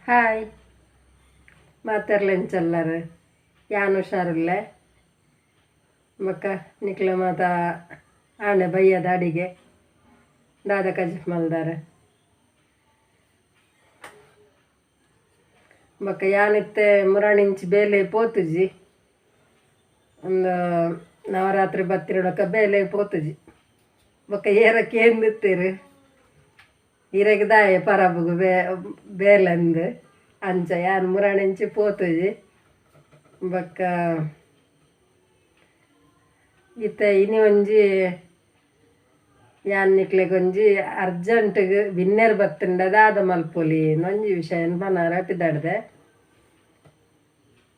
Hi ಮಾತೆರ್ಲೆಂಚಲ್ಲರು ಯಾನ್ ಹುಷಾರುಲ್ಲೆ ಬೊಕ್ಕ ನಿಕ್ಲೆ ಮಾತ ಆಣೆ ಬಯ್ಯದ ಅಡಿಗೆ ದಾದ ಕಜಿಪ್ ಮಲ್ದಾರ ಬೊಕ್ಕ ಯಾನಿತ್ತೆ ಮುರಾಣಿಂಚಿ ಬೇಲೆ ಪೋತುಜಿ ಒಂದು ನವರಾತ್ರಿ ಬತ್ತಿನೊಡಕ ಬೇಲೆ ಪೋತುಜಿ ಬೊಕ್ಕ ಏರ ಕೇಂದಿತ್ತೀರು ಇರೆಗ್ ದಾಯೆ ಪರಬುಗು ಬೇಲೆಂದು ಅಂಚ ಯಾನ್ ಮುರಾಣಿಂಚಿ ಪೋತುಜಿ ಬೊಕ್ಕ ಇತ್ತೆ ಇನಿ ಒಂಜಿ ಯಾನ್ ನಿಕ್ಲೆಗೊಂಜಿ ಅರ್ಜೆಂಟ್ಗ್ ಬಿನ್ನೆರ್ ಬತ್ತುಂಡ ದಾದ ಮಲ್ಪೊಲಿ ಒಂಜಿ ವಿಷಯನ್ ಪನಾರ ಪಿದಾಡ್ದೆ.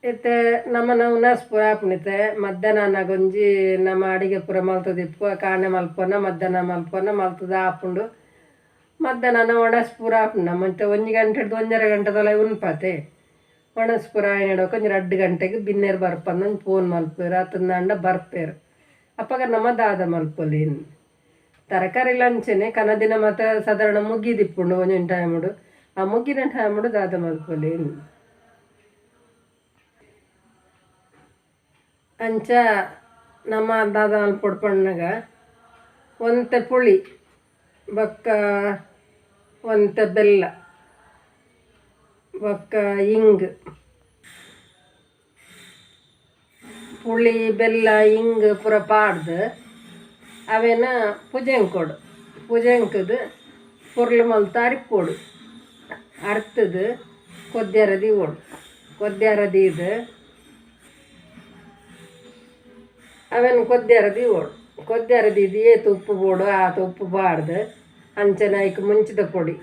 ಇತ್ತೆ ನಮನ ಉನಸ್ ಪೂರ ಆಪುಂಡು ಮಧ್ಯಾಹ್ನ ಒಂಜಿ ನಮ್ಮ ಅಡಿಗೆ ಪೂರ ಮಲ್ತುದಿಪ್ಪು ಕಾಣೆ ಮಲ್ಪೊನ ಮಧ್ಯಾಹ್ನ ಮಲ್ಪೊನ ಮಲ್ತುದು ಆಪುಂಡು. ಮಧ್ಯಾಹ್ನ ಒಣಸ್ ಪೂರ ಆಪುಂಡು ನಮ್ಮ ಇತ್ತೆ ಒಂಜಿ ಗಂಟೆಡ್ದು ಒಂಜರೆ ಗಂಟೆದೊಲ ಉನ್ಪತೆ ಒಣಸ್ ಪೂರ ಆಯಿನಡೊಕ ಒಂಜಿ ರಡ್ಡ್ ಗಂಟೆಗ್ ಬಿನ್ನೆರ್ ಬರ್ಪಂದ್ ಒಂಜಿ ಫೋನ್ ಮಲ್ಪುವೆರ್ ಅತ್ತಂದಾಂಡ ಬರ್ಪೆರ್ ಅಪಗ ನಮ ದಾದ ಮಲ್ಪೊಲಿ ತರಕಾರಿಲ ಅಂಚನೆ ಕನದಿನ ಮಾತ ಸಾಧಾರಣ ಮುಗಿದಿಪ್ಪುಂಡು ಒಂಜೊಂಜಿ ಟೈಮುಡು ಆ ಮುಗಿನ ಟೈಮುಡು ದಾದ ಮಲ್ಪೊಲಿ ಅಂಚ ನಮ್ಮ ದಾದ ಮಲ್ಪೊಡು ಪನ್ನಗ ಒಂತೆ ಪುಳಿ ಬೊಕ್ಕ ಒಂತೆ ಬೆಲ್ಲ ಬೊಕ್ಕ ಇಂಗ್ ಪುಳಿ ಬೆಲ್ಲ ಇಂಗ್ ಪೂರ ಪಾಡ್ದು ಅವೆನ ಪುಜೆಂಕೊಡು ಪುಜೆಂಕುದು ಪೊರ್ಲು ಮಲ್ತ್ ಅರಿಪೊಡು ಅರ್ತುದು ಕೊದ್ಯಾರ ದೀವೊಡು ಕೊದ್ಯಾರ ದೀದ್ ಅವೆನ್ ಕೊದ್ಯಾರ ದೀವೊಡು ಕೊದ್ಯಾರ ದೀದ್ ಏತ್ ಉಪ್ಪು ಬೋಡು ಆತ್ ಉಪ್ಪು ಪಾಡ್ದು ಅಂಚನೆ ಐಕ್ ಮುಂಚಿದ ಪೊಡಿ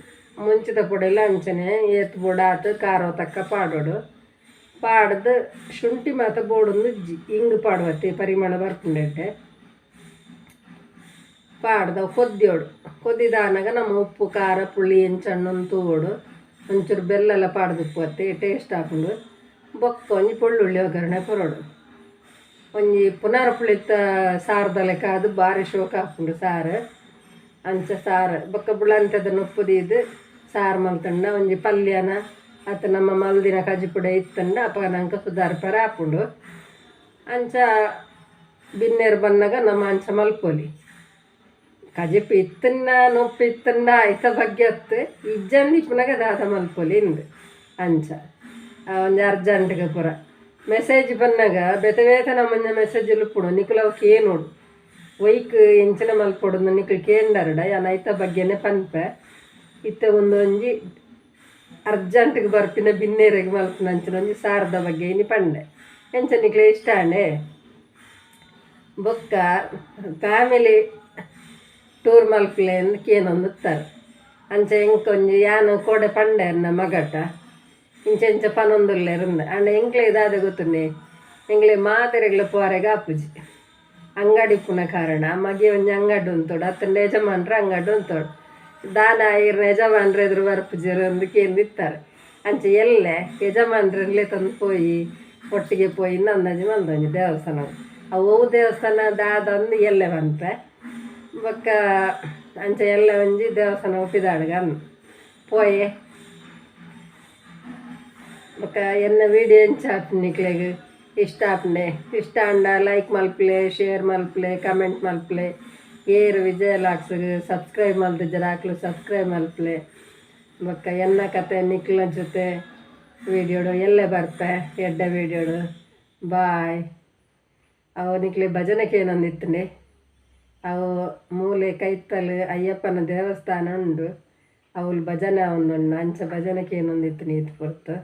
ಮುಂಚಿದ ಪೊಡಿಲ ಅಂಚನೆ ಏತ್ ಬೋಡು ಆತ್ ಖಾರ ತಕ್ಕ ಪಾಡೊಡು ಪಾಡ್ದು ಶುಂಠಿ ಮಾತ ಬೋಡೊಂದು ಇಜ್ಜಿ ಇಂಗ್ ಪಾಡುವತ್ತೆ ಪರಿಮಳ ಬರ್ಪುಂಡು ಎಡ್ಡೆ ಪಾಡ್ದು ಅವು ಕೊದ್ಯೋಡು ಕೊದ್ದಿದಾನಗ ನಮ್ಮ ಉಪ್ಪು ಖಾರ ಪುಳಿ ಎಂಚ ತೂವೊಡು ಒಂಚೂರು ಬೆಲ್ಲಲ ಪಾಡ್ದುಪ್ಪತ್ತೆ ಟೇಸ್ಟ್ ಆಪುಂಡು. ಬೊಕ್ಕ ಒಂಜಿ ಪೊಳ್ಳುಳ್ಳಿ ಒಗ್ಗರಣೆ ಕೊರೊಡು ಒಂಜಿ ಪುನರ್ ಪುಳಿತ ಸಾರ್ದ ಲೆಕ್ಕ ಅದು ಬಾರಿ ಶೋಕ ಆಪುಂಡು ಸಾರು ಅಂಚ ಸಾರು ಬೊಕ್ಕ ಬುಳಂತೆದ ನುಪ್ಪು ದೀದ್ ಸಾರು ಮಲ್ತುಂಡ ಒಂಜಿ ಪಲ್ಯನ ಅತ್ತ ನಮ್ಮ ಮಲ್ದಿನ ಕಜಿಪುಡೆ ಇತ್ತುಂಡ ಅಪಗ ನಂಗೆ ಸುಧಾರ್ಪೆರೆ ಆಪುಂಡು. ಅಂಚ ಬಿನ್ನೆರ್ ಬನ್ನಗ ನಮ್ಮ ಅಂಚ ಮಲ್ಪೊಲಿ ಕಜಿಪು ಇತ್ತುಂಡ ನುಪ್ಪು ಇತ್ತುಂಡ ಐತ ಬಗ್ಗೆ ಅತ್ತು ಇಜ್ಜಂದಿ ಇಪ್ಪುನಗ ದಾದ ಮಲ್ಪೊಲಿ ಇಂದ್ ಅಂಚ ಒಂಜಿ ಅರ್ಜೆಂಟ್ಗ್ ಪೂರ ಮೆಸೇಜ್ ಬನ್ನಗ ಬೇತೆ ಬೇತೆ ನಮೂನೆ ಮೆಸೇಜ್ ಉಪ್ಪುಂಡು ನಿಕುಲು ಅವು ಕೇನೊಡು ಒಯ್ಕ್ ಎಂಚಿನ ಮಲ್ಪೊಡು ನಿಕುಲು ಕೇಂಡರ್ಡ ಯಾನ್ ಐತ ಬಗ್ಗೆನೆ ಪನ್ಪೆ. ಇತ್ತೆ ಉಂದೊಂಜಿ ಅರ್ಜೆಂಟ್ಗ್ ಬರ್ಪಿನ ಬಿನ್ನೆರೆಗ್ ಮಲ್ಪುನ ಅಂಚಿನ ಒಂಜಿ ಸಾರದ ಬಗ್ಗೆ ಇನಿ ಪಂಡೆ ಎಂಚ ನಿಕ್ಲೆ ಇಷ್ಟ ಆಂಡೆ. ಬೊಕ್ಕ ಫ್ಯಾಮಿಲಿ ಟೂರ್ ಮಲ್ಪುಲೆ ಅಂದ್ ಕೇನೊಂದುತ್ತಾರೆ ಅಂಚ ಎಂಕೊಂಜಿ ಯಾನ್ ಕೋಡೆ ಪಂಡೆ ಎನ್ನ ಮಗಟ ಇಂಚ ಇಂಚ ಪನೊಂದುಲ್ಲೆರ್ ಇಂದ್ ಆಂಡ ಎಂಕ್ಲೆ ದಾದ ಗೊತ್ತುಂಡೆ ಎಂಕ್ಲೆ ಮಾತೆರೆಗ್ಲ ಪೋರೆಗ್ ಆಪುಜಿ ಅಂಗಡಿ ಇಪ್ಪುನ ಕಾರಣ ಮಗೆ ಒಂಜಿ ಅಂಗಡಿ ಉಂತೊಡು ಅತ್ತಂಡ ಯಜಮಾನ್ರು ಅಂಗಡಿ ಉಂತೊಡು ದಾನ ಇರ್ನ ಯಜಮಾನ್ರು ಎದುರು ಬರ್ಪುಜೆರ್ ಅಂದ್ ಕೇಂದಿತ್ತಾರೆ ಅಂಚ ಎಲ್ಲೆ ಯಜಮಾನ್ರೆನ್ಲೆ ತಂದು ಪೋಯಿ ಒಟ್ಟಿಗೆ ಪೋಯಿ ಅಂದಾಜಿ ಮಲ್ದೊಂಜಿ ದೇವಸ್ಥಾನ ಅವು ಒವು ದೇವಸ್ಥಾನ ದಾದ ಅಂದ್ ಎಲ್ಲೆ ಪನ್ಪೆ ಬೊಕ್ಕ ಅಂಚ ಎಲ್ಲೆ ಒಂಜಿ ದೇವಸ್ಥಾನ ಪಿದಾಡ್ಗ ಅಂದ್ ಪೋಯೆ. ಬೊಕ್ಕ ಎನ್ನ ವೀಡಿಯೋ ಎಂಚ ಆಪುಂಡು ನಿಕ್ಲೆಗ್ ಇಷ್ಟ ಆಪುಂಡೆ ಇಷ್ಟ ಆಂಡ ಲೈಕ್ ಮಲ್ಪುಲೆ ಶೇರ್ ಮಲ್ಪುಲೆ ಕಮೆಂಟ್ ಮಲ್ಪುಲೆ ಏರ್ ವಿಜಯ ಲಾಕ್ಸ್ಗ್ ಸಬ್ಸ್ಕ್ರೈಬ್ ಮಲ್ತಿಜ್ಜರ ಅಕ್ಲು ಸಬ್ಸ್ಕ್ರೈಬ್ ಮಲ್ಪುಲೆ. ಬೊಕ್ಕ ಎನ್ನ ಕತೆ ನಿಕ್ಲೆನ ಜೊತೆ ವೀಡಿಯೋಡು ಎಲ್ಲೆ ಬರ್ಪೆ ಎಡ್ಡೆ ವೀಡಿಯೋಡು ಬಾಯ್. ಅವು ನಿಕ್ಲೆ ಭಜನೆ ಕೇನೊಂದಿತ್ತುಂಡೆ ಅವು ಮೂಲೆ ಕೈತಲ್ ಅಯ್ಯಪ್ಪನ ದೇವಸ್ಥಾನ ಉಂಡು ಅವ್ಲು ಭಜನೆ ಆವೊಂದುಂಡು ಅಂಚ ಭಜನೆ ಕೇನೊಂದಿತ್ತುಂಡು ಈತ್ ಪೊರ್ತು.